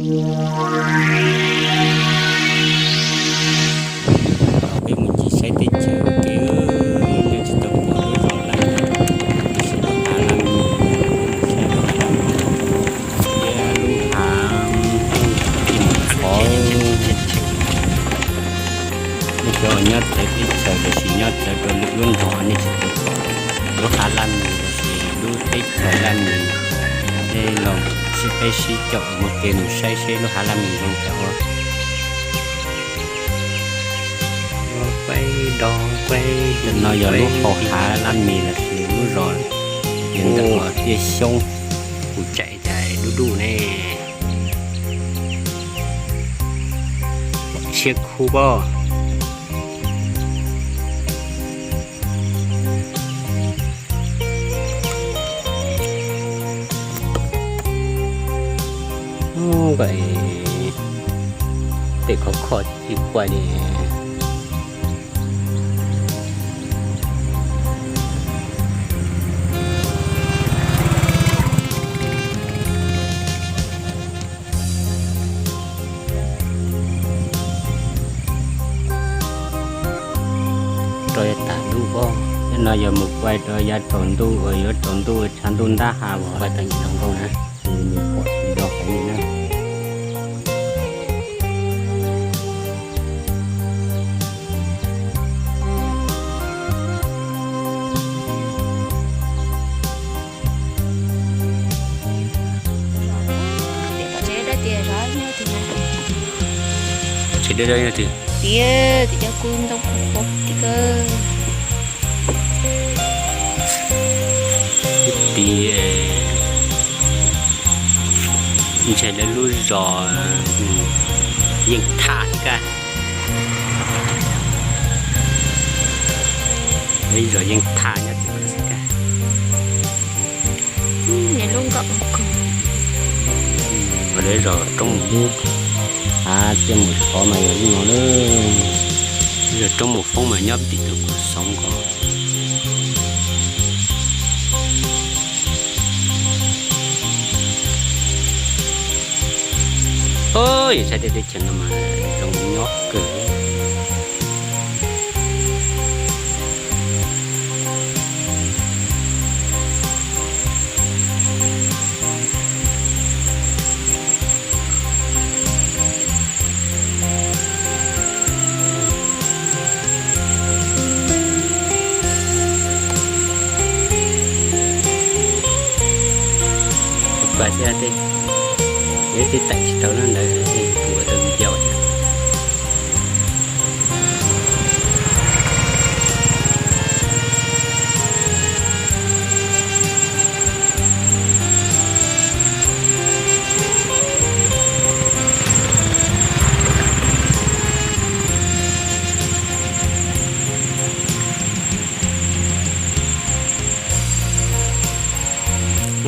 Peb mus ncig saib teb chaws ua ke, nyob tsis tau pom lub zos Laj Mis, tab sis lub hav Laj Mis, saib lub hav Laj Mis thiab lub hav Tim Mus Txhov. Nej cov uas nyob txawv teb chaws los sis nyob txawv rau lwm lub nroog nej tsis tau pom lub hav Laj Mis los sis lub teb chaws Laj Mis, nej los sib peb sib caum ua ke mus saib seb lub hav Laj Mis zoo cas ua. Ntawm no yog lub hau hav Laj Mis los sis lub zos tias ntawm Tiaj Xyoob, kuv tsaim cas dub dub ne. Siab khub pob. Pem khov kho tsis quaj li. Rau yav tas ntuj pob, no yog mus quaj rau yav tsaus ntuj uas yuav tsaus ntuj tshav ntuj ntab ha uas quaj tau ib zoo nkauj na, nws pom tsis zoo heev li na. Tsev dawb dawb nyob twg? Tiag, tim cov kub ntoo qhuav qhuav tim kawg. Tim, ntshe lawv lub zos Yeej Thaj xwb kaj. Lawv zos Yeej Thaj nyob tim no xwb kaj. Lub zos Roob Mus Hmoob, hav Tiaj Mus Txhov mas yog lub no na. Lub zos Roob Mus Hmoob mas nyob tim tus kuv xoov ko. Yus saib tej teb chaws no mas zoo nyob kawg. Kuv xav xav tej, tej taim tsis tau na ntawd kuv ua tau video thiab.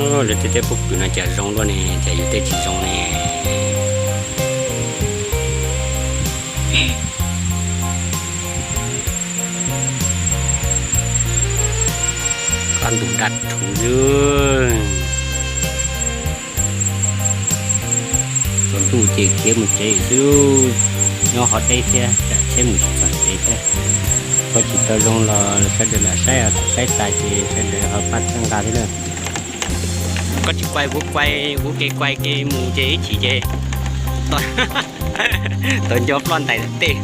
Lawv tej teb pob kws no cas zoo luaj ne, cas yus tej tsis zoo ne. Qab ntuj daj rhuv xwb. Tsaus ntuj ces khiav mus tsev xwb, nyob ho deb thiab, tsam tsheb mus tsis txog tsev thiab. Koj tsis tau zoo los sawv daws lam saib, thaum saib tas ces sawv daws ho pab txhawb nqa thiab na. Koj tsis quaj kuv quaj, kuv kev quaj kev mus ces ib chim ces tau nco ploj ntais tej.